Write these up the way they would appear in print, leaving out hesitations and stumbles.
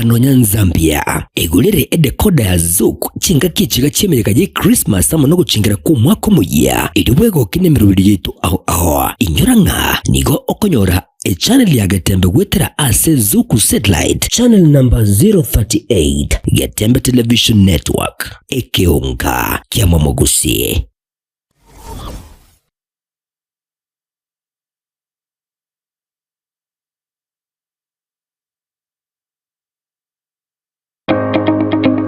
Goika nonya Nzambia. Egorere edecoder ya Zuku chingaki echiga chi'emeyega ye Christmas amo nogochingera kw'omwaka omoyia, erio bwegoke nemeroberi yaito ao ao. Inyora ng'a nigo okonyora echannel ya Getembe goetera ase Zuku Satellite channel number 038, Getembe Television Network, ekeonga ki'amamogusi.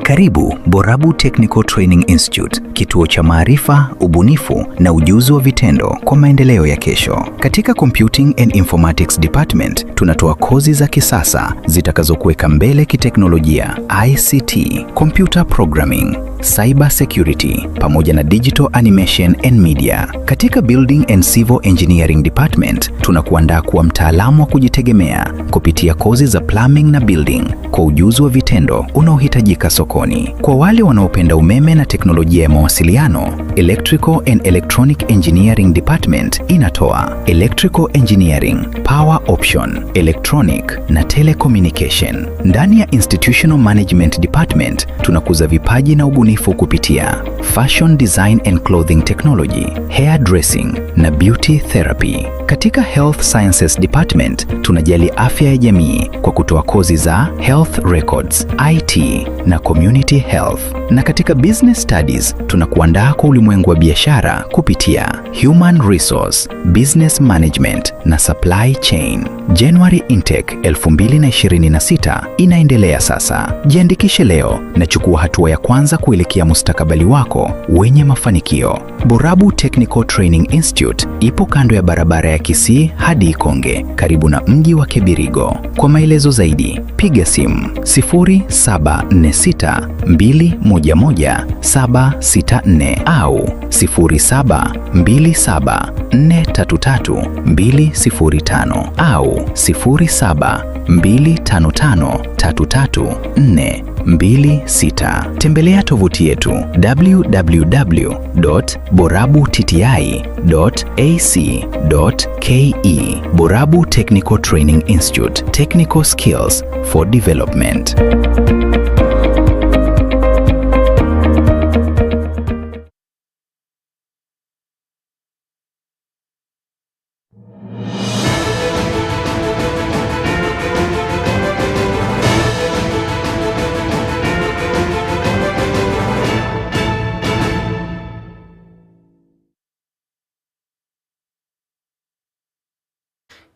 Karibu Borabu Technical Training Institute, kituo cha maarifa, ubunifu na ujuzi wa vitendo kwa maendeleo ya kesho. Katika Computing and Informatics Department tunatoa kozi za kisasa zitakazokuweka mbele kiteknolojia, ICT, computer programming, cyber security pamoja na digital animation and media. Katika Building and Civil Engineering Department tunakuandaa kuwa mtaalamu wa kujitegemea kupitia kozi za plumbing na building kwa ujuzi wa vitendo unaohitajika sokoni. Kwa wale wanaopenda umeme na teknolojia ya mawasiliano, Electrical and Electronic Engineering Department inatoa Electrical Engineering, Power Option, Electronic na Telecommunication. Ndani ya Institutional Management Department tunakuza vipaji na ubunifu kupitia Fashion Design and Clothing Technology, Hair Dressing na Beauty Therapy. Katika Health Sciences Department tunajali afya ya jamii kwa kutoa kozi za Health Records, IT na Community Health. Na katika Business Studies tunakuandaa kwa ulimwengu wa biashara kupitia Human Resource, Business Management na Supply Chain. January Intake 2026 inaendelea sasa. Jiandikishe leo na chukua hatua ya kwanza kuelekea mustakabali wako wenye mafanikio. Borabu Technical Training Institute ipo kando ya barabara ya Kisii hadi Ikonge, karibu na mji wa Kebirigo. Kwa maelezo zaidi, piga simu 0746 211 764 au 0727 433 205 au 0725 533 426. Tembelea tovuti yetu www.borabutti.ac.ke. Borabu Technical Training Institute, Technical Skills for Development.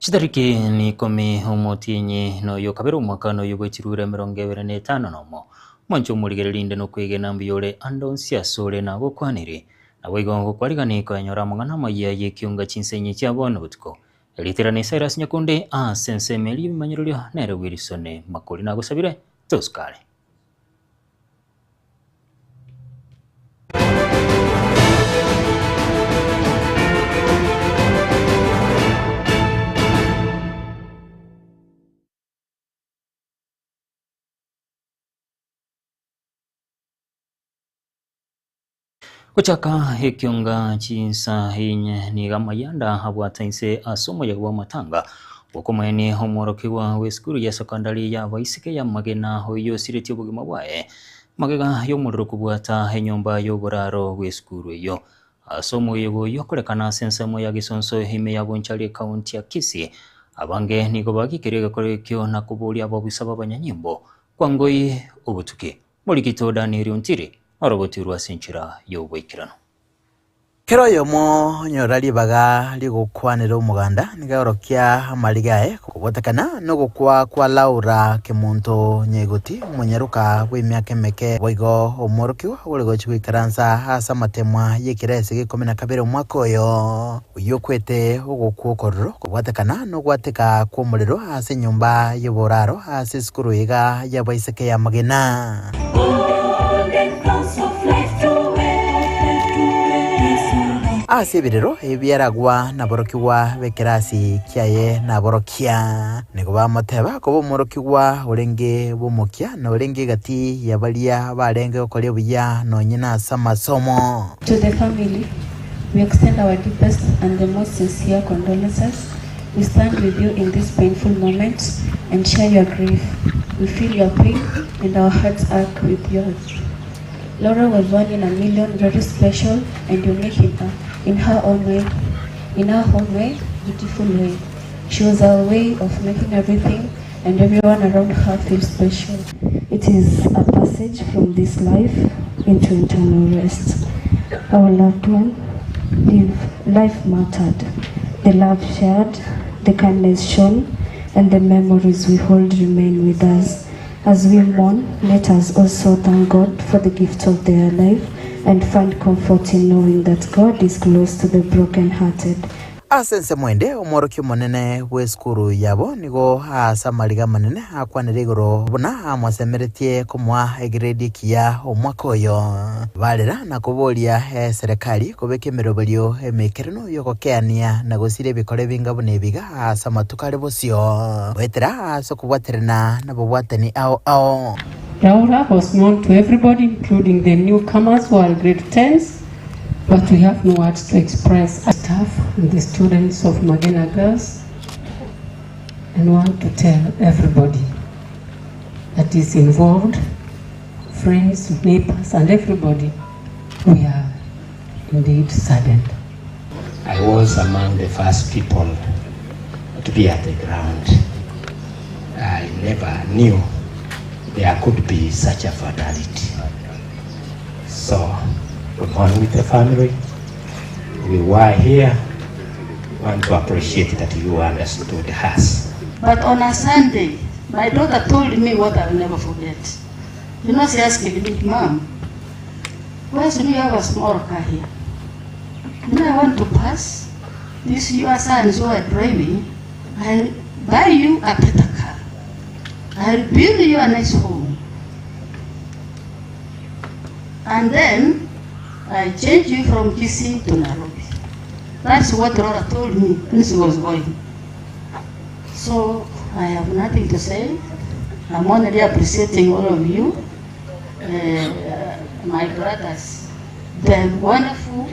Chitariki n'ikomi omotienyi noyo kabere omwaka noyo bwe chirure emerongo ebere na etano nomo. Mwanche omorigereria inde nokwegena mbuya ore ande onsi asore nagokwanire. Naboigo ngokwarigani koyanyora amang'ana amayia y'ekionga chinsenyi chia bono botuko. Riiterane Cyrus Nyakundi ase ensemo eria y'ebimanyererio nere Wilson Makori nagosabire tosukare. Gochaka ekionga chinsa inye nigo amayanda abwate inse ase omoyega bw'amatanga bw'okomoenia omworokigwa bw'esukuru ya sekondari y'abaiseke ya Magena oyio osiretie obogima bwaye magega y'omorero kobwata enyomba y'oboraro bw'esukuru eyio. Ase omoyega oyio okorekana ase ensemo ya Gesonso ime ya Bonchari ekaunti ya Kisii, abange nigo bagikeria egekoro ekio na koboria ababisa b'abanyanyimbo kwangoi obotuki. Morikito Danieli Ontiri orogotirwe ase enchera y'oboikeranu. Kera oyomo onyora ribaga ri'ogokwanera omoganda nigo aorokia amariga aye kobwatekana nogokwa kwa Laura Kemunto Nyegoti, omonyaroka bw'emiaka emeke boigo omworokigwa ore gochia goikaransa ase amatemwa y'ekerasi gia ikomi na kabere omwaka oyo, oyio okwete ogokwa okororo kobwatekana nogwateka kw'omorero ase enyomba y'oboraro ase esukuru iga y'abaiseke y'amagena. Ase ebirero ebi biaragwa naborokigwa b'ekerasi kiaye naborokia. Nigo bamoteba koba omworokigwa orenge bw'omokia na orenge egati ya baria barenge gokoria buya nonye nase amasomo. To the family, we extend our deepest and the most sincere condolences. We stand with you in this painful moment and share your grief. We feel your pain and our hearts ache with yours. Laura was one in a million, very special and unique in her, in her own way, in her own way, beautiful way. She was our way of making everything and everyone around her feel special. It is a passage from this life into eternal rest. Our loved one, live, life mattered. The love shared, the kindness shown, and the memories we hold remain with us. As we mourn, let us also thank God for the gift of their life and find comfort in knowing that God is close to the brokenhearted. Ase ensemo ende, omworokia omonene bw'esukuru yabo nigo aase amariga amanene akwanire igoro buna amosemeretie komoa egrade ekiya omwaka oyo. Barera na koboria eserekari kobeka emeroberio emeikeranu y'ogokeania na gosiria ebikora ebinga buna ebiga ase amatuko are bosio, goetera ase okobwaterana nabobwatani ao ao. Laura was known to everybody including the new comers who are grade tens but we have no words to express staff and the students of Magena Girls and want to tell everybody that is involved, friends, neighbors and everybody, we are indeed saddened. I was among the first people to be at the ground. I never knew there could be such a fatality. So, we mourn with the family. We were here. Want to appreciate that you understood us. But on a Sunday, my daughter told me what I will never forget. You know, she asked me, Mom, why should we have a small car here? You know, I want to pass this your sons who are driving. I'll buy you a better car. I'll build you a nice home. And then I change you from Kisii to Nairobi. That's what Laura told me when she was going. So I have nothing to say. I'm only appreciating all of you, uh, my brothers, the wonderful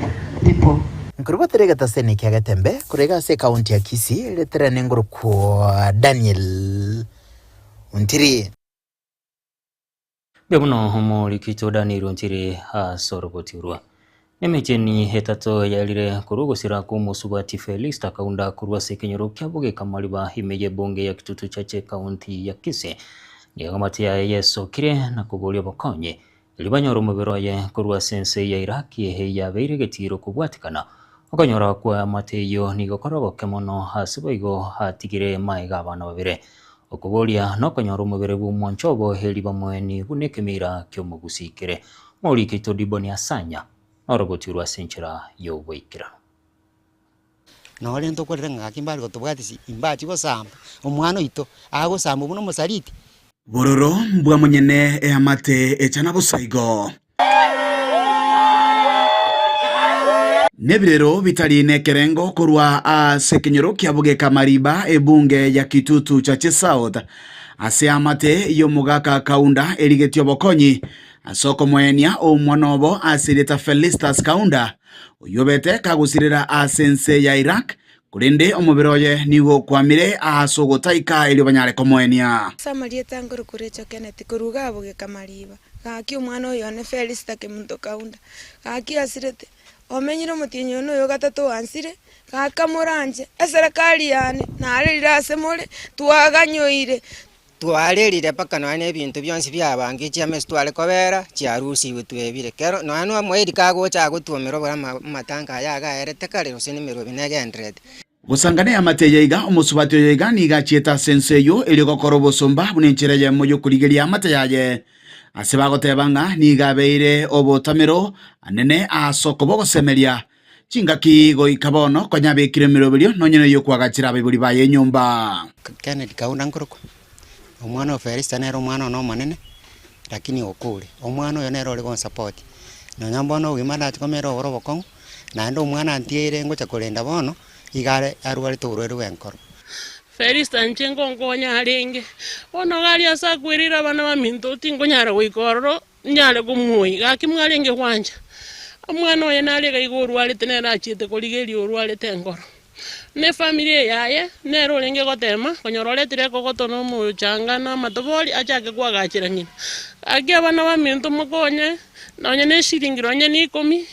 people. Nkorobotera egetaseni kia Getembe korwa iga ase ekaunti ya Kisii, retera nengorokwa Daniel Ontiri. Mbuya mono omoriki Daniel Ontiri ase oroboti orwa. Nemecheni etato yaerire korwa ogosira kw'omosubati Felista Kaunda korwa ase ekenyoro kia Bogeka Mariba ime y'ebunge ya Kitutu Chache ekaunti ya Kisii. Nigo amate yaye yesokire na koboria obokonyi erio banyore omobere oye korwa ase ense ya Iraq eyabeire egetiiro kobwatikana. Okonyora kwa amate eyio nigo kore ogoke mono ase boigo atigire maega abana babere. Okoboria nokonyora omobere bw'omwancho obo erio bamoenie buna ekemira ki'omogusii kere. Morike oito Diboni Asanya noroboti orwo ase enchera y'oboikeranu. Nore ntokorire ng'a gaki mbare gotobwatisia, imbachie gosamba omwana oito, agosambwa buna omosaliti. Bororo mbwa monyene eamate echana bosa igo. Nebirero bitari nekerengo korwa ase ekenyoro kia Bogeka Mariba ebunge ya Kitutu Chache South ase eamate y'omogaka Kaunda erigetie obokonyi ase okomoenia omwana obo ase erieta Felistus Kaunda oyio obete kagosirera ase ense ya Iraq Korende omobere oye nigo okwamire aase ogotaika erio banyare komoenia. Ase amarieta nkorokwa Rachel Kenneth korwa iga bogeka mariba, gaki omwana oyo one Felista Kemunto Kaunda, gaki asirete, omenyire omotienyi one oyo gatato oansire, gaka moranche eserekari yane narerire ase more, twaganyoire. Twarerire mpaka nonya na ebinto bionsi biabange chiamesa tware kobera chiarusigwe twebire. Kero nonya na omoerio kagocha agotwomera obore amatango aya iga aerete kare gose na emerobio negendererete. Gosanga neamate eye iga, omosubati oyo iga nigo achiete ase ense eyio erio gokora obosomba buna enchera eyemo y'okorigeria amate yaye, ase bagoteba ng'a nigo abeire obotamero anene ase okoba ogosemeria. Chingaki goika bono konya abekire emeroberio nonya ney'okoagachera abaibori baye enyomba. Kennedy Kaunda nkorokwa, omwana o Felista nere omwana one omonene, lakini okure. Omwana oyo nere ore gonsupport, nonya mbono obogima ndache komera oboro obokong'u, naende omwana antigeire ngocha korenda bono, iga are arwarete oborwaire bwa enkoro. Felista inche ngonkonya arenge, bono iga aria ase akwereire abana baminto tinkonyara goika ororo. Nyare komoyia, gaki mwarenge gwancha. Omwana oye nare iga iga orwarete nere achiete korigereria orwarete enkoro. Na efamiri eye yaye nere orenge gotema konyora oretire ekogoto na omochanga na amatobori achake koagachera ng'ina. Gaki abana baminto mokonye nonye na eshiringi nonye na ikomi,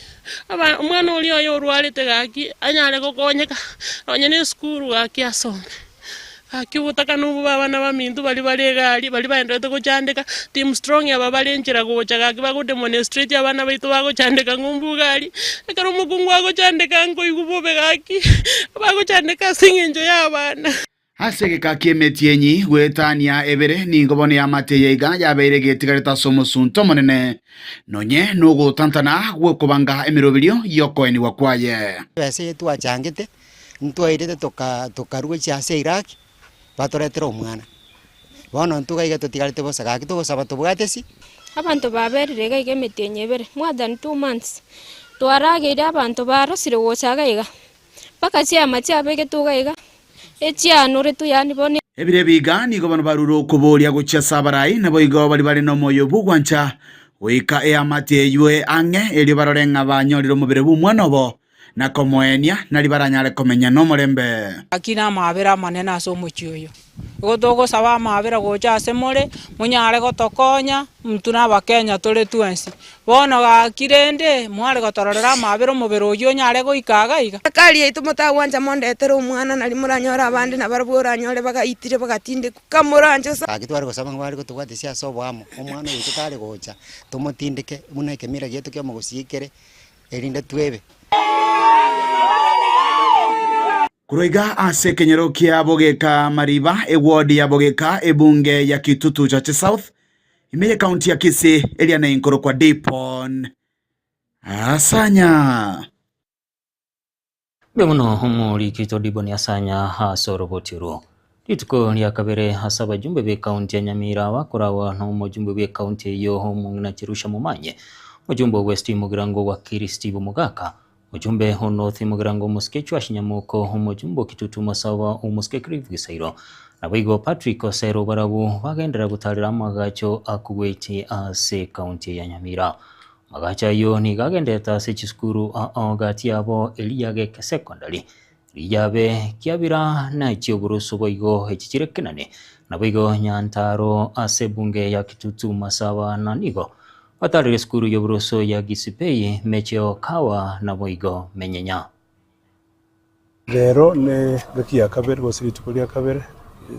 aba omwana oria oye orwarete gaki anyare gokonyeka nonye na esukuru gaki asome. Gaki obotaka nobwo bwa abana baminto baria bare egari, baria baendererete gochandeka, team strong aba bare nchera gocha gaki bago demonstrate abana baito bagochandeka ng'umbu iga aria, ekero omokungu agochandeka nkoigwa bobe gaki, bagochandeka ase eng'encho ya abana. Ase egeka ki'emetienyi goetania ebere nigo bono eamate eye iga yabeire egetigarete ase omosunte omonene, nonye nogotantana gw'okobanga emeroberio y'okoenigwa kwaye. Ebesa eye twachangete, ntwairete toka tokarua gochia ase Iraq, batoretera omwana. Bono intwe iga iga totigarete bosa gaki togosaba tobwate ase. Abanto baberire iga iga emetienyi ebere, more than 2 months, twarageire abanto barosire gocha iga iga, mpaka chiama chiabegetwe iga iga, echianoretwe yaani bono. Ebiro ebi iga nigo bono barure okoboria gochia ase abarai, naboigo baria bare nomoyo bw'ogwancha goika eamate eyio ang'e, erio barore ng'a banyorire omobere bw'omwana obo, na komoenia, nario baranyare komenya nomorembe. Gaki namabera amanene ase omochie oyo. Igo togosaba amabera gocha ase more, monyare gotokonya, intwe na abakenya tore twensi. Bono gaki rende, mware gotororera amabera omobere oyio onyare goika iga iga. Serikali yaito motagwancha mondetere omwana nari moranyore abande nabarabwo oranyore bagaitire bagatindekwa kamoranche ase. Gaki tware gosaba ng'a bare gotobwatisia ase oboamo, omwana oito tare gocha, tomotindeke buna ekemira giaito kia omogusii kere, erinde twebe. Korwa iga ase ekenyoro kia Bogeka Mariba, eward ya Bogeka, ebunge ya Kitutu Chache South, ime ye county ya Kisii, eria nenkorokwa Dipon Asanya. Mbuya mono omoriki oito Diboni Asanya ase oroboti orwo. Rituko ria kabere ase abajumbe b'ekaunti ya Nyamira bakoragwa nomojumbe bw'ekaunti eyio omong'ina Jerusha Momanyi, omojumbe o West Mugirango Wakili Steve Mogaka, omojumbe o North Mugirango Omosike Joash Nyamoko, omojumbe o Kitutu Masawa Omosike Clive Gisairo, naboigo Patrick Osero barabwo bagenderera gotarera amagacho akogweti ase ekaunti ya Nyamira. Amagacho ayio nigo agenderete ase chisukuru ao gati yabo eria Geke Secondary, Riyabe kiabira na echi'oboroso boigo echi chire Kenani, naboigo Nyantaro ase ebunge ya Kitutu Masaba na nigo batarire esukuru y'oboroso ya Gisipei, Mecheo, Kawa naboigo Menyenya. Rero ne engaki ya kabere gose rituko ria kabere,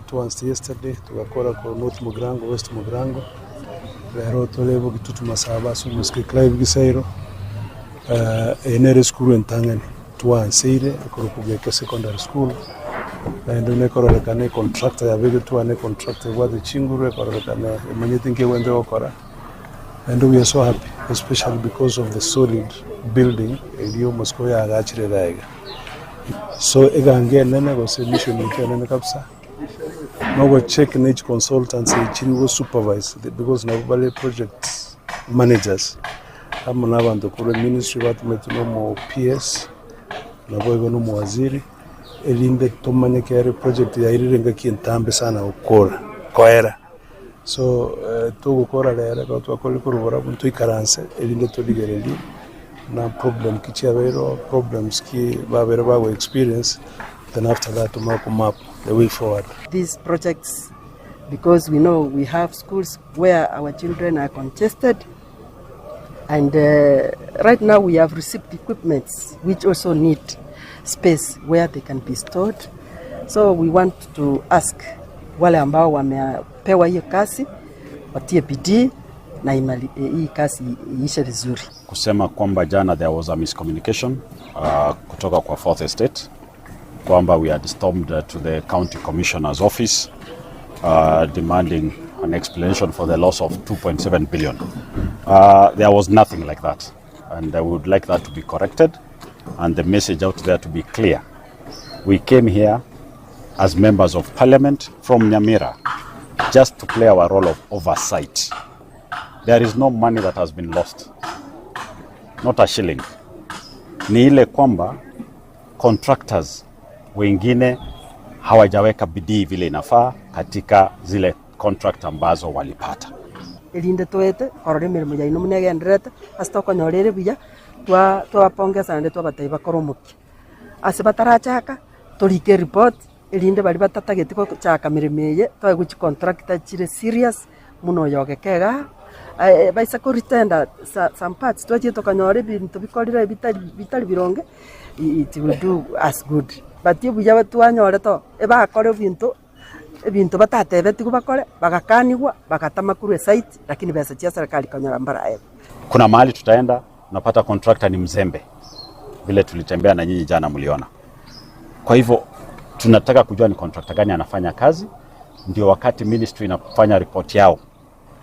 twanzete yesterday togakora korwa North Mugirango, West Mugirango, rero tore Bogitutu Masaba ase omosike Clive Gisairo, eye nere esukuru entang'ani. Twanseire ekorokwa Geke Secondary School, naende nekororekana econtractor yabegetwe aa necontractor ebwate chinguru ekororekana emanyete nki egwenerete gokora, naende we are so happy especially because of the solid building eria omosike oyo aagachire iga iga. So egango enene gose emission yaito enene kabisa, nogocheck na echiconsultancy chiri gosupervise because nabo bare project managers. Amo nabanto korwa eministry batometwe nomo PS, naboigo nomowaziri, erinde tomanye kere project yairire engaki entambe sana gokora koera. So togokora rero ekero twakorire korwa barabwo ntoikaranse erinde torigererie buna problem ki chiabeire oo, problems ki babeire bago experience, then after that tomanye ko map the way forward. These projects because we know we have schools where our children are congested and uh, right now we have received equipments which also need space where they can be stored. So we want to ask wale ambao wamepewa hiyo kazi watie bidii na imali, hii kazi iishe vizuri. Kusema kwamba jana there was a miscommunication kutoka kwa Fourth Estate kwamba we had stormed to the county commissioner's office demanding an explanation for the loss of 2.7 billion. There was nothing like that and I would like that to be corrected and the message out there to be clear. We came here as members of parliament from Nyamira just to play our role of oversight. There is no money that has been lost, not a shilling. Ni ile kwamba contractors wengine hawajaweka bidii vile inafaa katika zile contract ambazo walipata. Erinde toete korora emeremo yaino buna egendererete, ase tokonyora ere buya, twa twabapongesa naende twabatebia bakore omokia. Ase batarachaka. Torike eripoti erinde baria batatageti gochaka meremo eye toe chicontractor chire serious buna oyo ogeke igaa, baisa koretender some parts twachire tokanyora ebinto bikorire bitari bitari bironge it will do us good. But obuya twanyorete oo, ebakore ebinto ebinto batatebetigwe bakore, bagakanigwa, bagatama korwa esite, lakini besa chia serikali konyora mbaraegwe. Kuna mahali tutaenda unapata contractor ni mzembe, vile tulitembea na nyinyi jana mliona. Kwa hivyo tunataka kujua ni contractor gani anafanya kazi, ndio wakati ministry inafanya report yao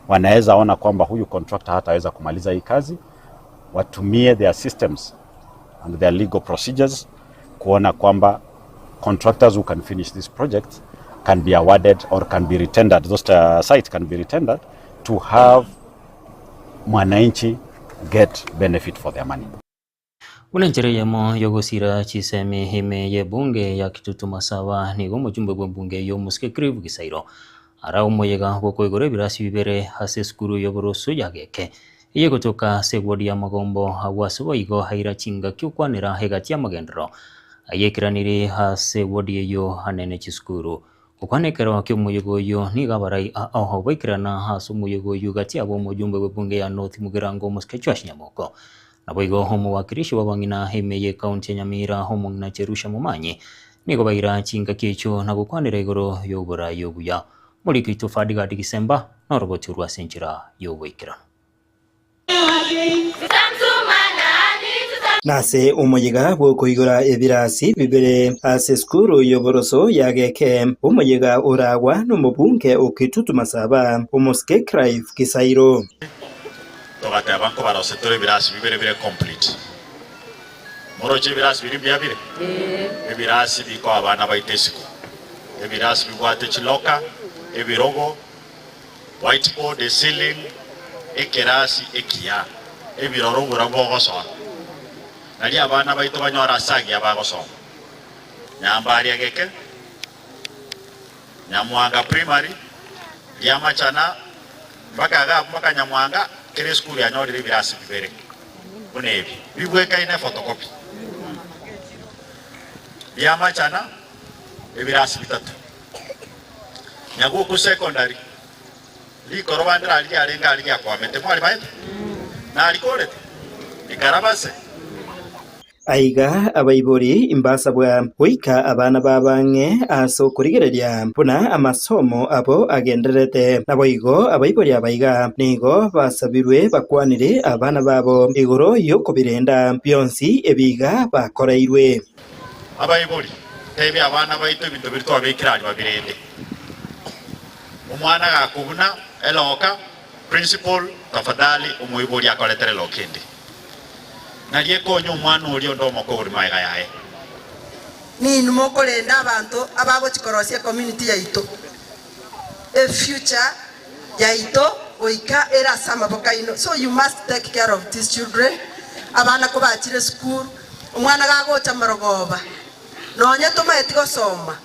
wanaweza ona kwamba huyu contractor hataweza kumaliza hii kazi, watumie their systems and their legal procedures kuona kwamba contractors who can finish this project can be awarded or can be retendered, those site can be retendered to have mwananchi get benefit for their money. Buna enchera eyemo y'ogosira chisemi ime y'ebunge ya Kitutu Masaba nigo omochumbe bw'ebunge eyio omosike Clive Gisairo ara omoyega bw'okoigora ebirasi bibere ase esukuru y'oboroso ya Geke eye egotoka ase eward ya Magombo agwo ase boigo aira chingaki okwanera egati y'amagenderero ayekeraniri ase eward eyio anene chisukuru. Gokwana ekero ki'omoyega oyio nigo abarai ao baikerana ase omoyega oyio gati yabo omojumbe bw'ebunge ya North Mugirango omosike Joash Nyamoko. Naboigo omowakilishi bw'abang'ina ime y'ekaunti ya Nyamira omong'ina Jerusha Momanyi nigo baira chingaki echio na gokwanera igoro y'oborai obuya. Omoriki oito Ferdgard Gisemba noroboti orwo ase enchera y'oboikeranu. Nase omoyega bw'okoigora ebirasi bibere ase esukuru y'oboroso ya Geke, omoyega oragwa nomobunge o Kitutu Masaba, omosike Clive Gisairo. Togateba nkobarose tore ebirasi bibere bire complete. Moroche ebirasi biria mbuya bire? Ebirasi bikoa abana baito esiko. Ebirasi bibwate chiloka, ebirogo, whiteboard, eceiling, ekerasi ekiya, ebiroro oborabu bogosoa. Nario abana baito banyore ase agiya bagosoma. Nyambaria geke, Nyamwanga Primary, Riamachana, mpaka iga abwo mpaka Nyamwanga, kera esukuru yanyorire ebirasi bibere buna ebi, bibwekaine photocopy. Riamachana, ebirasi bitato. Nyaguku Secondary, rikoro bande aria riarenge aria riakwamete, mwarimaete? Narikorete? Rikarabase? Aiga abaibori imbasabwa goika abana babo ang'e ase okorigereria buna amasomo abo agendererete. Naboigo abaibori aba iga nigo basabirwe bakwanere abana babo igoro y'okobirenda bionsi ebiga bakoreirwe. Abaibori, tebia abana baito ebinto biria twabekire aria babirende. Omwana gakobuna eloka, principal, tafadhali omoibori akoretere eloka ende. Nario ekonye omwana oria onde omokori magega yaye. Ninwe mokorenda abanto abagochia korosia ecommunity yaito, efuture yaito goika ere ase amaboko aino. So you must take care of these children, abana kobachire esukuru, omwana gagocha marogoba, nonye tomaeti gosoma,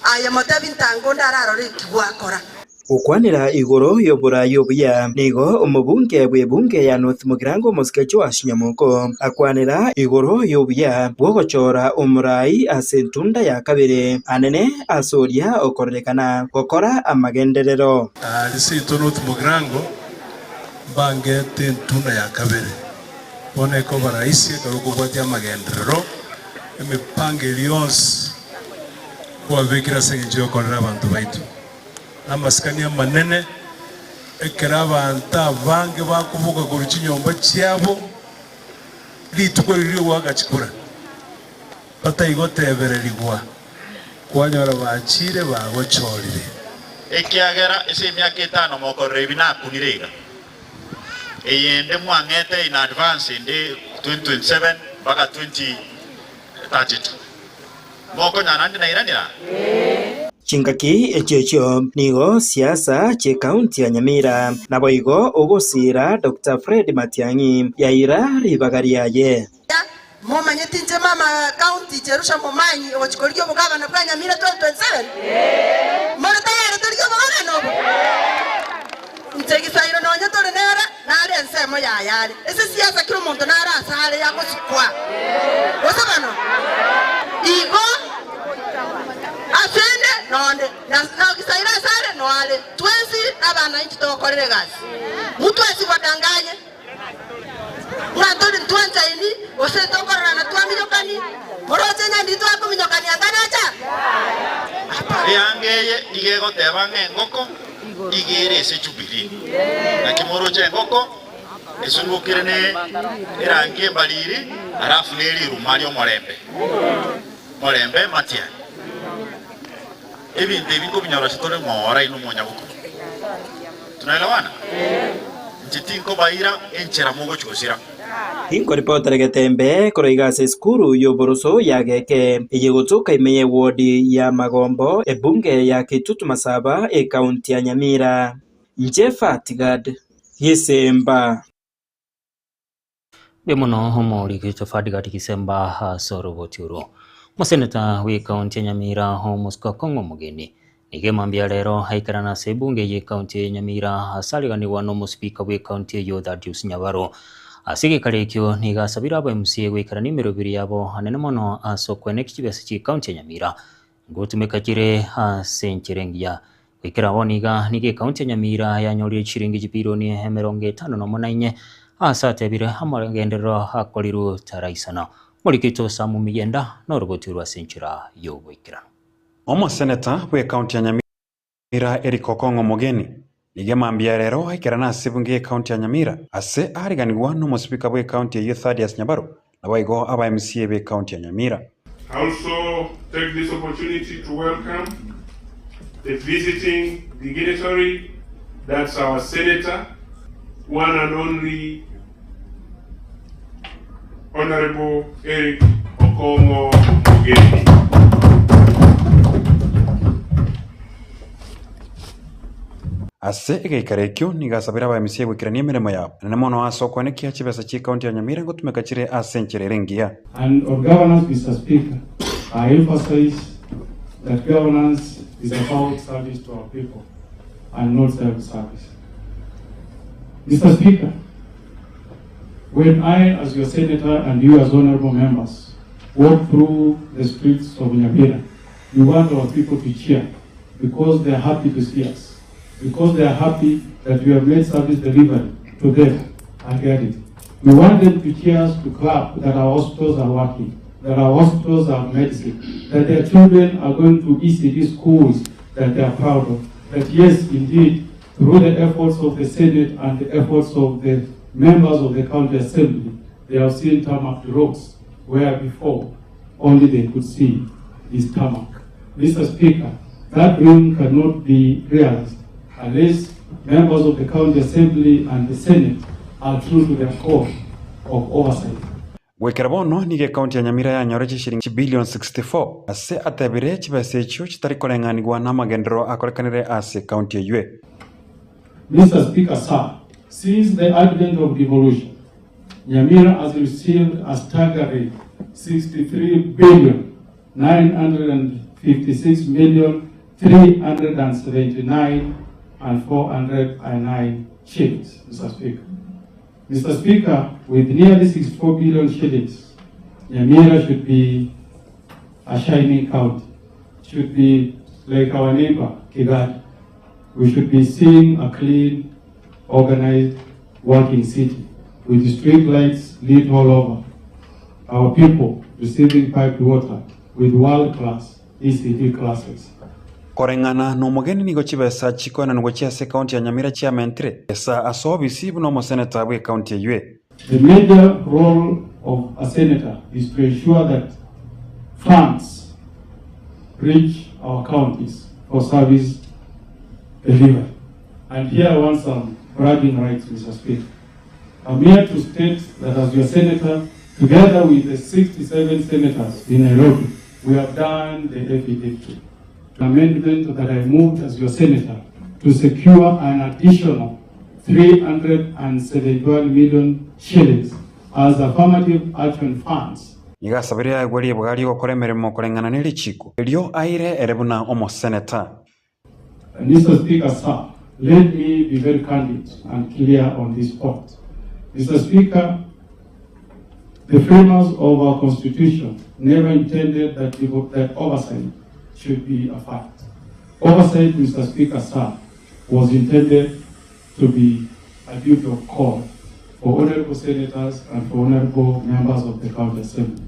Aye motebi ntango onde ararore eki gwakora. Gokwanera igoro y'oboraai obuya, nigo omobunge bw'ebunge ya North Mugirango Omosike Joash Nyamoko akwanera igoro y'obuya bw'ogochora omoraai ase entunda ya kabere anene ase oria okororekana gokora amagenderero. Ase North Mugirango mbangete entunda ya kabere, bono ekoba rahisi ekero okobwatia amagenderero, emipango eria yonsi kwabekire ase engencho y'okorera abanto baito. Namasikani amanene ekero abanto abange bakoboka korwa chinyomba chiabo rituko riria ri'ogoaka chikura, bataigotebererigwa, kwanyora bachire bagochorire. Ekiagera ase emiaka etano mokorora ebi nakunire iga, eyende mwang'ete in advance ende 2027 mpaka 2032. Mokonyara naende nairanera? Chingaki echio echio nigo siasa chi'ekaunti ya Nyamira naboigo ogosiira Doctor Fred Matiang'i yaira ribaga riaye. Momanyeti inche mama county Jerusha Momanyi ogochia korigia obogabana bwa Nyamira 2027? More tayari torigie obogabana obo? Inche Gisairo nonye tore nere nare ensemo yaye are. Ase siasa kera omonto nare ase are agosikwa. Gose bono? Igo. Nonde, na na Gisairo asare? Noare. Twensi nabananchi togokorera egasi. Mtu asiwadanganye ng'a tori ntwanchaini, gose tokororana twaminyokani. Moroche ng'a ndiri twakominyokania nganacha? Eanga eye nigo egoteba ng'a engoko iga ere ase Jubilii. Naki moroche engoko esunukire ne erangi embariri alafu ne riruma ri'omorembe. Morembe matiang'i. Ebinto ebi nkobinyora tore ng'ora inwe monyaboko. Tunaelewana? Inche tinkobaira enchera mogochia gosira. Inkoripotera getembe korwa iga ase esukuru y'oboroso ya Geke, eye egotoka ime y'ewodi ya Magombo, ebunge ya Kitutu Masaba, ekaunti ya Nyamira. Inche Fatgad Gisemba. Mbuya mono omoriki Fadigat Gisemba ase oroboti oro. Omoseneta bw'ekaunti ya Nyamira Omosuka Okong'u Omogeni nigo emambia ya rero aikerana ase ebunge y'ekaunti ya Nyamira ase areganigwa na omosipika bw'ekaunti eyio Thaddeus Nyabaro. Ase egekaro ekio nigo asabire aba MCA goikerania emeroberi yabo anene mono ase okoenekia chibesa chi'ekaunti ya Nyamira Ngotumeka chire ase enchera engiya. Goikera bono iga nigo ekaunti ya Nyamira yanyorire chiringi chibilioni 51 na inye ase atebire amagenderero akorirwe taraisana. Morike oito Sam Miyenda noroboti ase enchera y'oboikeranu. Omoseneta bw'ekaunti ya Nyamira Eric Okong'o Omogeni nigo emambia rero aikerana ase ebunge y'ekaunti ya Nyamira ase ariganigwa n'omosibika bw'ekaunti eyio Thadius Nyabaro Naboigo aba MCA b'Ekaunti ya Nyamira. I also take this opportunity to welcome the visiting dignitary, that's our senator, one and only Honorable Eric Okong'o Mogeni. Ase egeikaro ekio nigo asabire aba MCA goikerania emeremo yabo, na mono ase okoenekia chibesa chi'ecounty ya Nyamira ngotumeka chire ase enchera ere engiya. And on governance Mister Speaker, I emphasize that governance is about service to our people and not self-service. Mister Speaker, when I as your senator and you as honorable members walk through the streets of Nyamira, we want our people to cheer because they are happy to see us, because they are happy that we have made service delivery to them a reality. We want them to cheer us, to clap that our hospitals are working, that our hospitals have medicine, that their children are going to ECD schools that they are proud of. That yes, indeed, through the efforts of the Senate and the efforts of the members of the County Assembly, they have seen tarmac roads where before only they could see is tarmac. Mr. Speaker, that dream cannot be realized unless members of the County Assembly and the Senate are true to their call of oversight. Goikera bono nigo ekaunti ya Nyamira yanyore chishilingi chibilion 64 ase atebire chibesa echio chitari koreng'anigwa namagenderero akorekanire ase ekaunti eywe. Mister Speaker, Sir, since the advent of devolution, Nyamira has received a staggering 63 billion 956 million 379 and 409 shillings, Mr. Speaker. Mr. Speaker, with nearly 64 billion shillings, Nyamira should be a shining county, should be like our neighbor, Kigali. We should be seeing a clean, organized, working city with street lights lit all over, our people receiving piped water with world-class ECD classes. Koreng'ana nomogeni nigo chibesa chikoenanwa gochia ase ekaunti ya Nyamira chiamentire esa ase obisi buna omoseneta bw'ekaunti eywe. The major role of a senator is to ensure that funds reach our counties for service delivery. And here I want some bragging rights, Mr. Speaker. I'm here to state that as your senator, together with the 67 senators in Nairobi, we have done the FED2. Amendment that I moved as your senator to secure an additional 371 million shillings as affirmative action funds. Nigo asabire aegwe ribaga ri'ogokora emeremo koreng'ana ne richiiko erio aire ere buna omoseneta. Mister Speaker, sir, let me be very candid and clear on this point. Mr. Speaker, the framers of our constitution never intended that, that oversight should be a fact. Oversight, Mr. Speaker, sir, was intended to be a duty of call for honorable senators and for honorable members of the county assembly.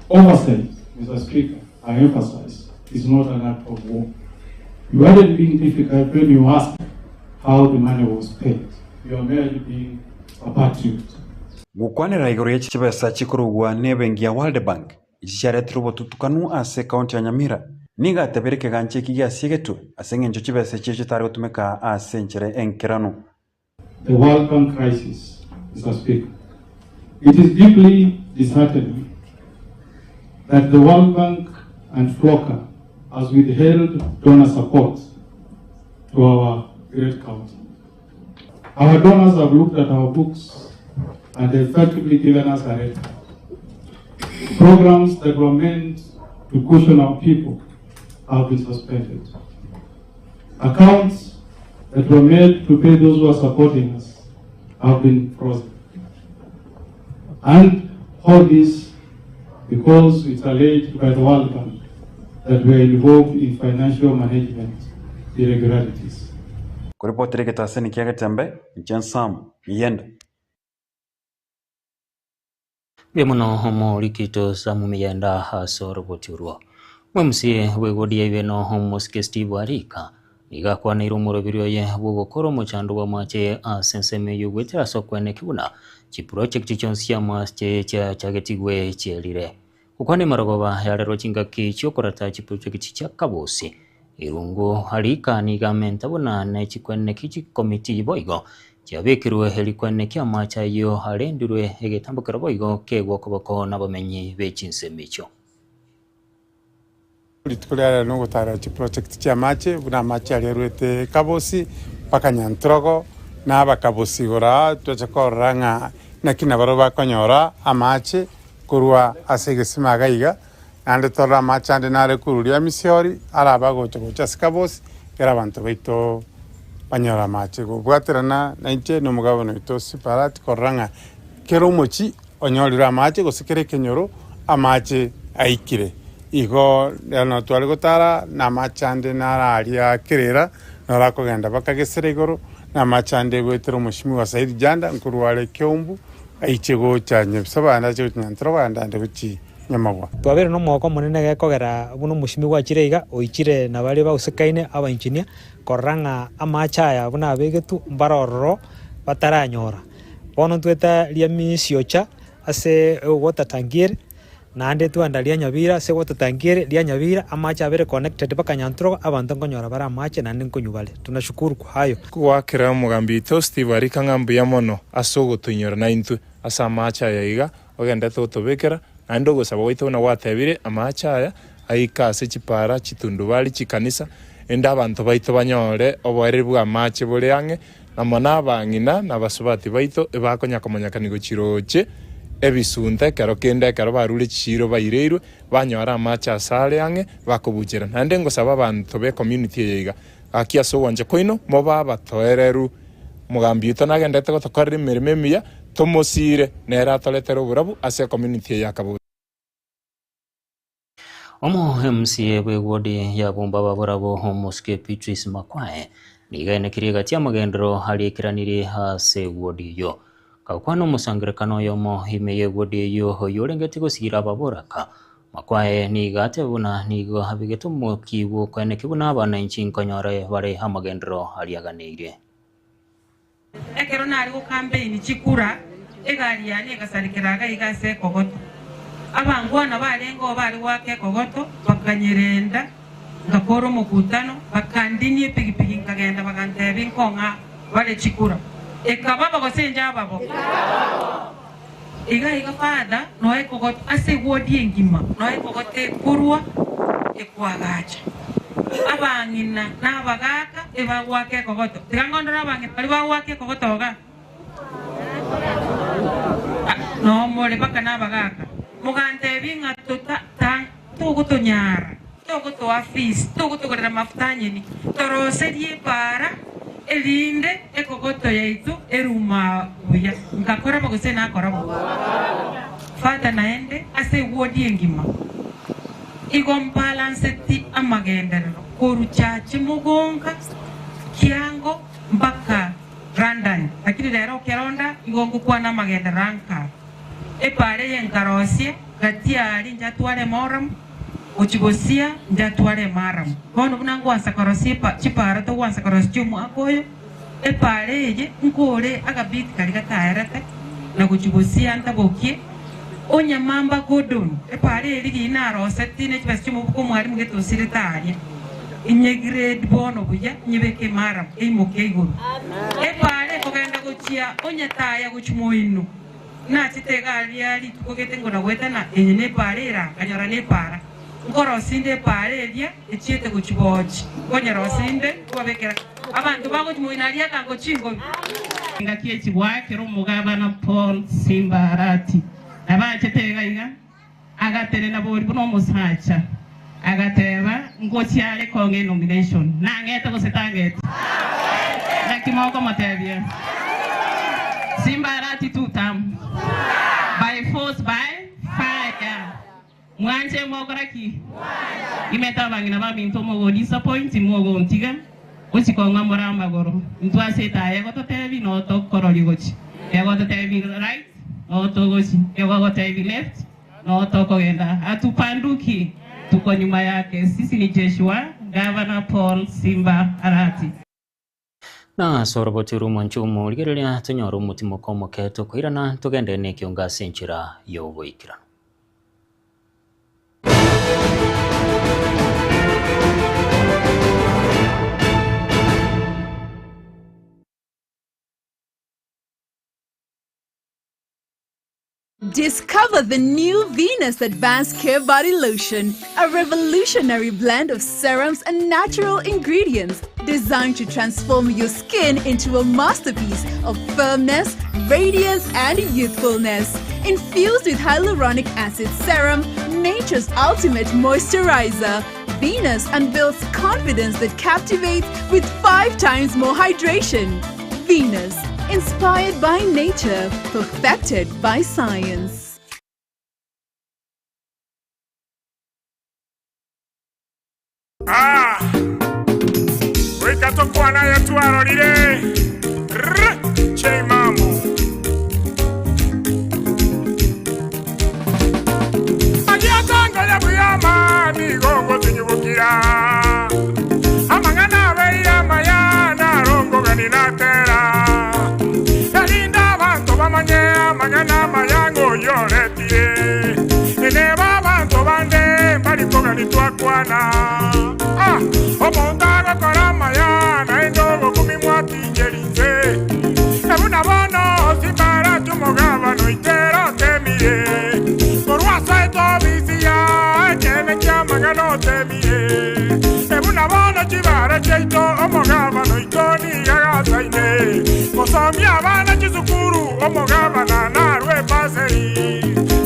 Oversight, Mr. Speaker, I emphasize, is not an act of war. You aren't being difficult when you ask how the money was paid. You are merely being a patriot. Gokwanera igoro ye chibesa chikorugwa nebenki ya World Bank, echi chiaretirwe obotutukanu ase ekaunti ya Nyamira, nigo atebire ekegancha eki giasiegetwe ase eng'encho chibesa echio chitare gotumeka ase enchera enkeranu. The World Bank crisis, Mr. Speaker. It is deeply disheartening that the World Bank and FLLoCA has withheld donor support to our great county. Our donors have looked at our books and effectively given us a red card. Programs that were meant to cushion our people have been suspended. Accounts that were made to pay those who are supporting us have been frozen. And all this because it's alleged by the World Bank that we are involved in financial management irregularities. Koripotera egetaseni kia Getembe, inche Sam Miyenda. Mbuya mono omorikito Sam Miyenda ase oroboti orwo. Omomca bw'egodi ya Ibeno omosike Steve Arika nigo akwaneire omoroberi oye bw'ogokora omochando bw'amache ase ensemo eyio goetera ase okweneki buna chiproject chionsi chi'amache chiachagetigwe chierire. Gokwana emarogoba yarerwa chingaki chi'okorata chiproject chia Kabosi, Irungu, Arika nigo amenta buna nechikweneki chikomiti boigo chiabekirwe erikweneki amache ayio arendirwe egetambokero boigo kegwa okoboko nabamenyi be chinsemo echio. Rituko ria rero nogotara chiproject chi'amache, buna amache aria arwete Kabosi mpaka Nyantrogo, na abakabosi igoro aa twacha korora ng'a naki nabarabwo bakonyora amache korwa ase egesima iga iga, naende torore amache ande nare korwa ria Misiori arabe agocha gocha ase Kabosi, ekero abanto baito banyore amache. Gobwaterana nainche na omogabana oito Siparati korora ng'a kera omochie onyorire amache gose kera ekenyoro amache aikire. Igo rero tware gotara namache ande naro aria kerera, naro akogenda mpaka gesera igoro, namache ande goetera omoshimiwa Saidi Janda nkorwa are Keumbu, aiche gocha Nyabisaba ande ache gochia Nyantrogo ande ande gochia Nyamagwa. Twabeire nomogoko omonene gekogera buna omoshimiwa achire iga, oichire na baria bausekaine abainjinia, korora ng'a amache aya buna abegetwe mbare ororo bataranyora. Bono ntwete ria misiocha ase ogotatangiere, naende twenda ria nyabira ase ogotatangiere ria nyabira, amache abere connected mpaka nyantrogo, abanto nkonyora bare amache naende nkonywa bare. Tunashukuru kwa hayo. Goakera omogambi oito Steve Arika ng'a mbuya mono ase ogotoinyora naintwe ase amache aya iga ogenderete gotobekera, naende ogosaba gwaito buna gwatebire, amache aya aike ase chipara, chitundubari, chikanisa, erinde abanto baito banyore oboereri bw'amache bore ang'e, Na mono abang'ina na abasubati baito ebakonya komanyekania gochia roche ebisunte ekero kende ekero barure chichiiro baireirwe, banyora amache ase are ang'e bakobuchera. Naende ngosaba abanto b'ecommunity eye iga, gaki ase ogwancha kwaino mobe abatoereru. Omogambi oito nagenderete gotokorera emeremo emiya, tomosiire, nere atoretere oborabu ase ecommunity eye ya Kabosi. Omo MCA bw'ewodi ya Bombaba Borabo Omosike Beatrice Makwae nigo aenekirie egati y'amagenderero aria aikeranirie ase ewodi eyio. Gakwana omosangererekano oyomo ime y'ewodi eyio oyorengete gosigira ababoraka, Makwae nigo ateba buna nigo abegete omokia bw'okoenekia buna abananchi nkonyore bare amagenderero aria aganeirie. Ekero nare gokampeini chikura, egari yane egasarekera iga iga ase ekogoto. Abangwana barengeo bare goaka ekogoto, bakanyerenda, ngakora omokutano, bakandinia epigipigi nkagenda bagantebia nkong'a bare chikura. Ekababa gose inche ababo? Iga iga Father, noe ekogoto ase ewodi engima, noe ekogoto ekorwa ekoagacha. Abang'ina na abagaaka ebagoaka ekogoto. Tiga ngondore abang'ina baria bagoaka ekogoto iga. Noo more mpaka na abagaaka. Mogantebie ng'a tota ta togotonyara, togotoa fees, togotogorera mafuta anyeni, toroserie epaara erinde ekogoto yaito eruma buya. Nkakora bo gose nakora bo? Father naende ase ewodi engima igo mbalanseti amagenderero. Korwa Chache Mogonga, Kiango mpaka London, lakini rero okeronda igo ngokwana amagenderero anka. Epaara eye nkarosie gati aaria nchatware Moramu, gochia gosia nchatware Maramu. Bono buna ngwansa korosia epa chipaara togwansa korosia chi'omwaka oyo, epaara eye nkore agabiti karia gataerete, na gochia gosia ntabokie Onyamamba Gordon, epaara eria riria narosetie ne chibesa chi'omobuko omwalimu getosirete aaria, inye grade bono buya, nyebeke emaramu eimoke igoro. Epaara ekogenda gochia Onyataya gochia moino, nachete iga aria rituko gete ngona goetana eye nepaara era, nkanyora nepaara. Nkorosia inde epaara eria echiete gochia boochi, nkonyerosia inde nkobabekera abanto bagochia moino aria akango chingobi. Engaki echigwakera omogabana Paul Simba Arati nabachete iga iga, agatenena bori buna omosacha, agateba, Ngochia are kong'a enomination, nang'ete gose tang'eti? Naki mokomotebia? Simba Arati tutam, by force by fire. Mwanche mogora ki? Imete abang'ina baminto mogo disappoint mogontiga gochi kong'a more amagoro. Intwe ase etaya egototebi noo tokororia gochi. Egototebi right noo togochi. Egogotebi left noo tokogenda. Hatupanduki tuko nyuma yake. Sisi ni jeshi wa Gavana Paul Simba Arati. Na ase oroboti rw'omonche omorigereria tonyore omotimoko omoke tokoirana togende nekiongo ase enchera y'oboikeranu. Discover the new Venus Advanced Care Body Lotion, a revolutionary blend of serums and natural ingredients designed to transform your skin into a masterpiece of firmness, radiance, and youthfulness. Infused with hyaluronic acid serum, nature's ultimate moisturizer, Venus unveils confidence that captivates with five times more hydration. Venus, inspired by nature, perfected by science. Ah, goika tokwana aya twarorire. Rr, J Mambo. Agiatango ya buyama nigo ngotinyubukira amang'ana abeire amaya narongogani natera erinde abanto bamanye amang'ana amaya ng'oyoretire eneba abanto bande mbarikogani twakwana Ah, omonto agokora amaya naende obokumi mwatincheri nse ebuna bono simbarati omogabano itero otemire korwa ase obisi ya ekene kia amang'ana otemire ebuna bono chibara chiaito omogabano ito nigagasaine gosomia abana chisukuru omogabana narwe ebaseri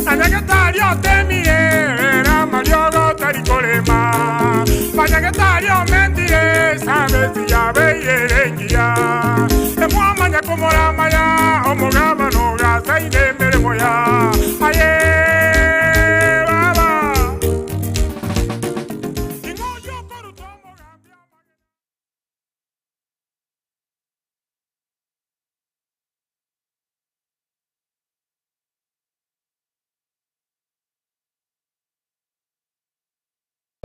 anyagetari otemire era amariogo tari korema banyagetari omentire sabesi yabeire engiya emwamanya komoramaya omogabano gasaine emeremo ya aye baba.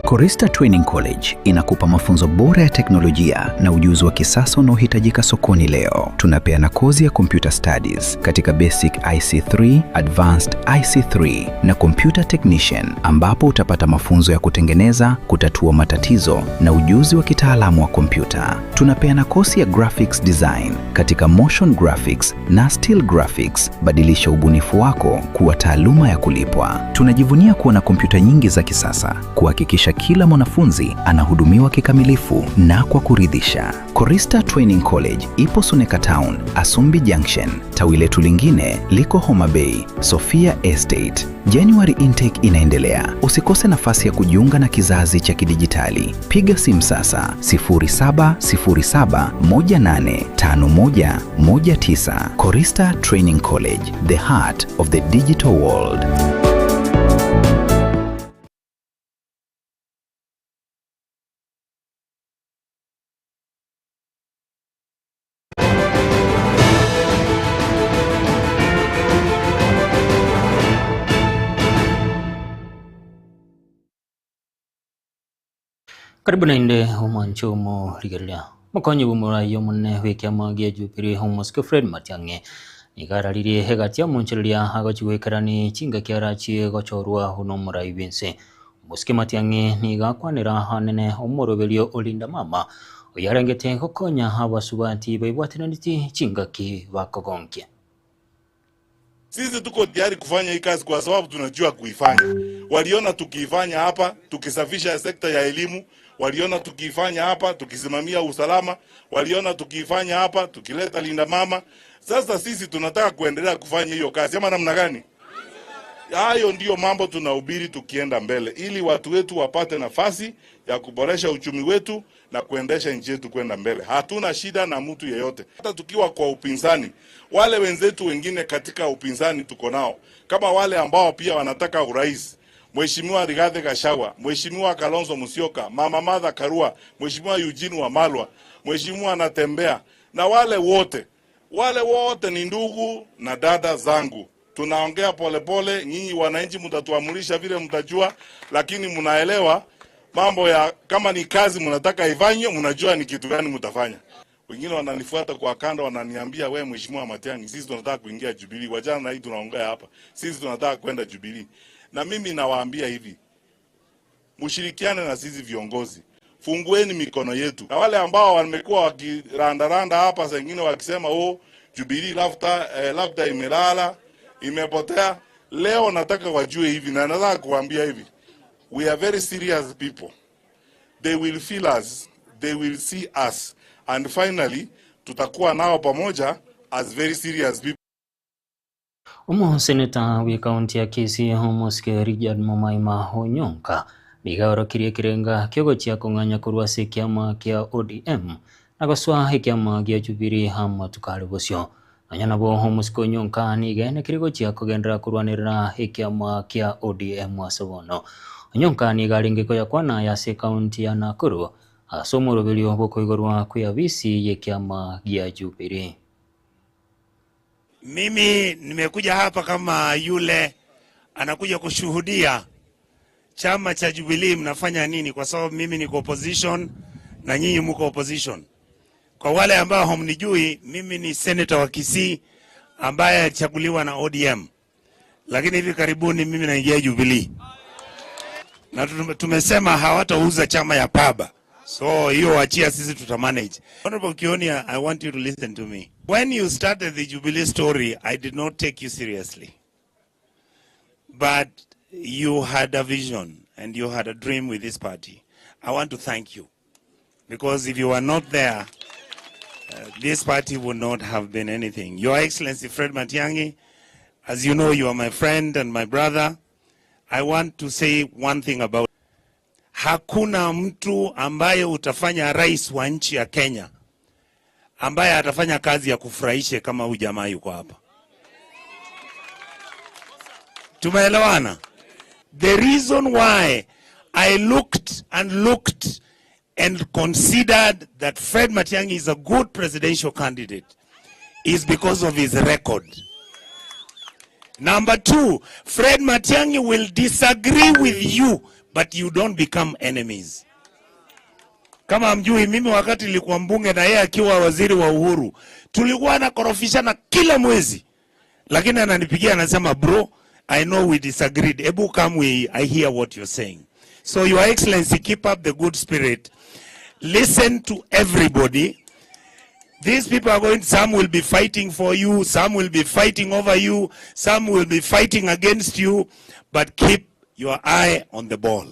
Korista Training College inakupa mafunzo bora ya teknolojia na ujuzi wa kisasa unaohitajika sokoni leo. Tunapeana kozi ya Computer Studies katika Basic IC3, Advanced IC3 na Computer Technician ambapo utapata mafunzo ya kutengeneza, kutatua matatizo na ujuzi wa kitaalamu wa kompyuta. Tunapeana kozi ya Graphics Design katika Motion Graphics na Still Graphics. Badilisha ubunifu wako kuwa taaluma ya kulipwa. Tunajivunia kuwa na kompyuta nyingi za kisasa kuhakikisha kila mwanafunzi anahudumiwa kikamilifu na kwa kuridhisha. Korista Training College ipo Suneka Town, Asumbi Junction. Tawi letu lingine liko Homa Bay, Sofia Estate. January intake inaendelea. Usikose nafasi ya kujiunga na kizazi cha kidijitali. Piga simu sasa 0707185119. Korista Training College, the heart of the digital world. Karibu naende omwanche omorigereria. Mokonyi bw'omorai omonene bw'ekiama gia Jubilee omosike Fred Matiang'i nigo araririe egati amonchereria agochia goikerani chingaki arachie gochorwa buna omorai bw'ense. Omosike Matiang'i nigo akwanera anene omoroberio o Linda Mama oyio arengete gokonya abasubati baibwatananeti chingaki bakogonkia. Sisi tuko tayari kufanya hii kazi kwa sababu tunajua kuifanya. Waliona tukiifanya hapa, tukisafisha sekta ya elimu, waliona tukiifanya hapa, tukisimamia usalama, waliona tukiifanya hapa, tukileta Linda Mama. Sasa sisi tunataka kuendelea kufanya hiyo kazi ama namna gani? Hayo ndiyo mambo tunahubiri tukienda mbele, ili watu wetu wapate nafasi ya kuboresha uchumi wetu na kuendesha nchi yetu kwenda mbele. Hatuna shida na mtu yeyote, hata tukiwa kwa upinzani. Wale wenzetu wengine katika upinzani tuko nao, kama wale ambao pia wanataka urais, Mheshimiwa Rigathi Gachagua, Mheshimiwa Kalonzo Musyoka, Mama Martha Karua, Mheshimiwa Eugene Wamalwa, Mheshimiwa Natembeya na wale wote wale wote ni ndugu na dada zangu. Tunaongea polepole, nyinyi wananchi mtatuamulisha vile mtajua, lakini mnaelewa mambo ya kama ni kazi mnataka ifanywe, mnajua ni kitu gani mtafanya. Wengine wananifuata kwa kando, wananiambia we, Mheshimiwa Matiang'i, sisi tunataka kuingia Jubilee. Wachana na hii tunaongea hapa, sisi tunataka kwenda Jubilee. Na mimi nawaambia hivi, mshirikiane na sisi viongozi, fungueni mikono yetu. Na wale ambao wamekuwa wakirandaranda hapa, saa ingine wakisema oh, Jubilee labda eh, labda imelala imepotea. Leo nataka wajue hivi, na nataka kuambia hivi, we are very serious people. They will feel us, they will see us, and finally tutakuwa nao pamoja as very serious people. Omoseneta bw'ekaunti ya Kisii omosike Richard Momaima Onyonka nigo aorokirie ekerenga kiogochia kong'anya korwa ase ekiama kia ODM na gosoa ekiama gia Jubilee amatuko are bosio. Nonya nabo omosike Onyonka nigo aenekire gochia kogenderera korwanerera ekiama kia ODM ase bono. Onyonka nigo arenge koyakwana aya ase ekaunti ya Nakuru ase omoroberio bw'okoigorwa kw'eabisi y'ekiama gia Jubilee. Mimi nimekuja hapa kama yule anakuja kushuhudia chama cha Jubilee mnafanya nini, kwa sababu mimi niko opposition na nyinyi mko opposition. Kwa wale ambao hamnijui, mimi ni senator wa Kisii ambaye alichaguliwa na ODM, lakini hivi karibuni mimi naingia Jubilee na tumesema hawatauza chama ya paba, so hiyo wachia sisi tutamanage. Honorable Kionia, I want you to listen to me. When you started the Jubilee story, I did not take you seriously. But you had a vision and you had a dream with this party. I want to thank you because if you were not there, this party would not have been anything. Your Excellency Fred Matiang'i, as you know, you are my friend and my brother. I want to say one thing about hakuna mtu ambaye utafanya rais wa nchi ya Kenya ambaye atafanya kazi ya kufurahisha kama huyu jamaa yuko hapa. Tumeelewana? The reason why I looked and looked and considered that Fred Matiang'i is a good presidential candidate is because of his record. Number two, Fred Matiang'i will disagree with you, but you don't become enemies. Kama mjui, mimi wakati nilikuwa mbunge na yeye akiwa waziri wa Uhuru, tulikuwa nakorofishana kila mwezi, lakini ananipigia anasema, bro, I know we disagreed. Ebu come we, I hear what you're saying. So your excellency, keep up the good spirit. Listen to everybody. These people are going, some will be fighting for you, some will be fighting over you, some will be fighting against you, but keep your eye on the ball.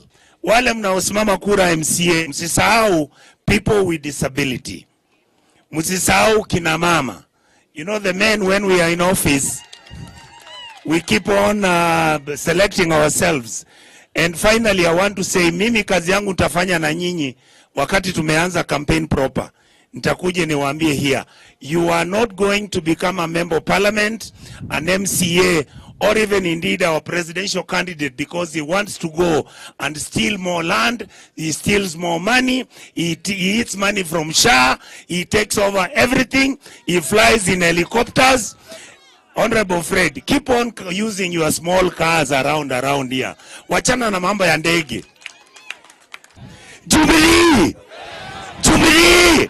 Wale mnaosimama kura MCA, msisahau people with disability. Msisahau kina mama. You know the men when we are in office, we keep on selecting ourselves. And finally, I want to say, mimi kazi yangu nitafanya na nyinyi wakati tumeanza campaign proper. Nitakuja niwaambie here, you are not going to become a member of parliament, an MCA, or even indeed our presidential candidate because he wants to go and steal more land, he steals more money, he eats money from SHA, he takes over everything, he flies in helicopters. Honorable Fred, keep on using your small cars around here. Wachana na mambo ya ndege. Jubilee! Jubilee!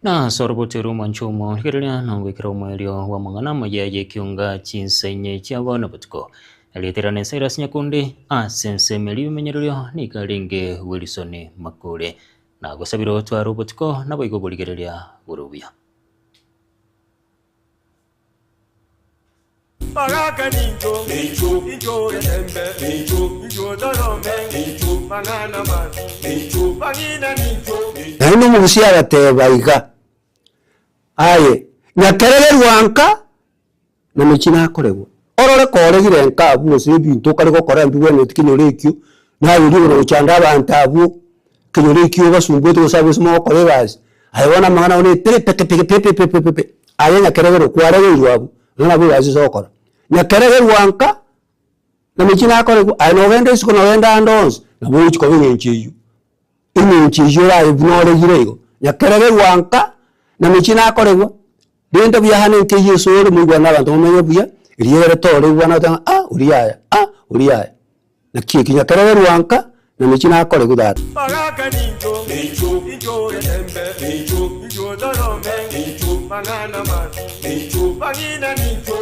Na ase orogoto rw'omwancho omo, rigereria nogoikera omoerio bw'amang'ana amaya y'ekiunga chinsa inye chia bono botuko. Erieta Cyrus Nyakundi ase ensemo eria y'obomenyererio nigo arenge Wilson Makure. Nagosabire otware obotuko naboigo borigereria bore obuya. Bagaka nincho, incho getembe, incho torome, mang'ana mabi, bang'ina nincho. Naende omogusia agateba iga, Aye, nyakeregerwa nka, na mechie nakoregwa. Orore koregire nka abwo gose ebinto okare gokora mbigwenereti kenyoro ekio, naye oria okona gochanda abanto abwo, kenyoro ekio obasumbuete gose abwo ase mogokora egasi, aye bono amang'ana ao ne pere peke peke pepepepepe, aye nyakeregerwa kwaregeirwe abwo, nonya nabo egasi ase ogokora. Nyakeregerwa nka, na mechie nakoregwa, aye nogenda isiko nogenda ande onsi, nabo ogochi koba eng'encho eywo. Eng'encho eywo oraye buna oregire igo, nyakeregerwa nka, na mechie nakoregwa. Rende buya hane nkeyie asore moigwane nabanto momenye buya, erio ere toregwa oteba ng'a ah oria yaya, ah oria yaya. Naki eki nyakeregerwa nka, na mechie nakoregwa tata. Bagaka nincho, incho getembe, incho torome, mang'ana mabi, bang'ina nincho.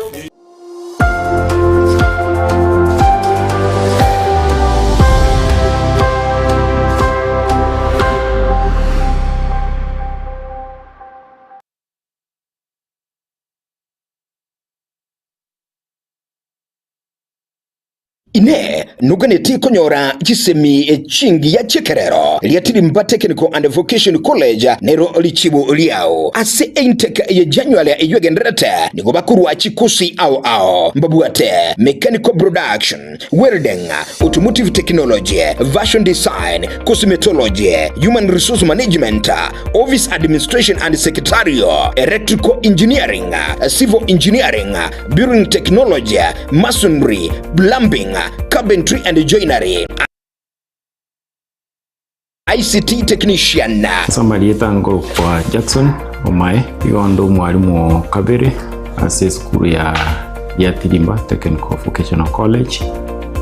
Inee! Noganeti konyora chisemi chingiya chi'ekerero? Riatirimba Technical and Vocation College nero richibu riao. Ase intake ye January eyio egendererete nigo bakorwa chikosi ao ao. Mbabwate Mechanical Production, Welding, Automotive Technology, Fashion Design, Cosmetology, Human Resource Management, Office Administration and Secretarial, Electrical Engineering, Civil Engineering, Building Technology, Masonry, Plumbing, Carpentry and Joinery, ICT Technician. Ase amarieta nkorokwa Jackson Omae, igo onde omwalimu o kabere ase esukuru ya Giatirimba Technical Vocational College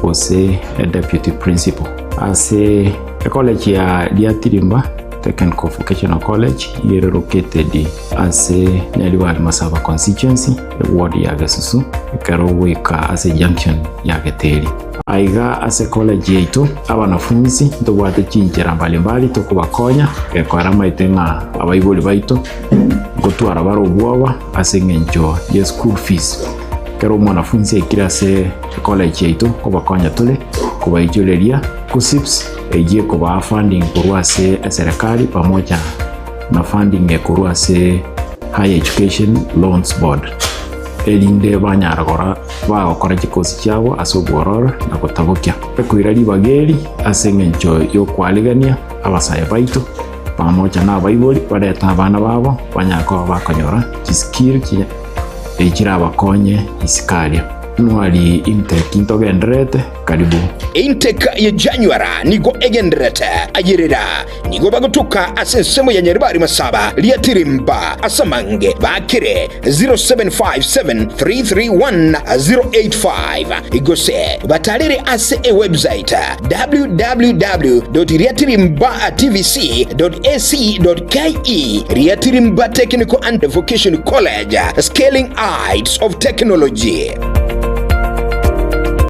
gose e deputy principal. Ase ecollege ya Giatirimba Technical Vocational College iga ere located ase Nyaribari Masaba Constituency, eward ya Gesusu, ekero ogoika ase junction ya Geteri. Aiga ase college yaito abanafunsi ntobwate chinchera mbalimbali tokobakonya gekora amaete ng'a abaibori baito ngotwara bare obwoba ase eng'encho ye school fees. Ekero omwanafunsi aikire ase college yaito nkobakonya tore kobaichoreria KUCCPS eyio ekobaa funding korwa ase eserekari pamoja na funding ekorwa ase Higher Education Loans Board erinde banyara gora bagokora chikosi chiabo ase obwororo na gotabokia. Ekoira ribaga eri ase engencho y'okwarigania abasae baito pamoja na abaibori barete abana babo banyare koba bakonyora chiskill chirabakonye isiko aria. Nwari intake ntogendererete karibu. Intake ye January nigo egendererete ayerera nigo bagotuka ase ensemo ya Nyaribari Masaba Riatirimba ase amange bakire 0757331085 gose batarere ase ewebsite www.riatirimbatvc.ac.ke Riatirimba Technical and Vocation College, Scaling Heights of Technology.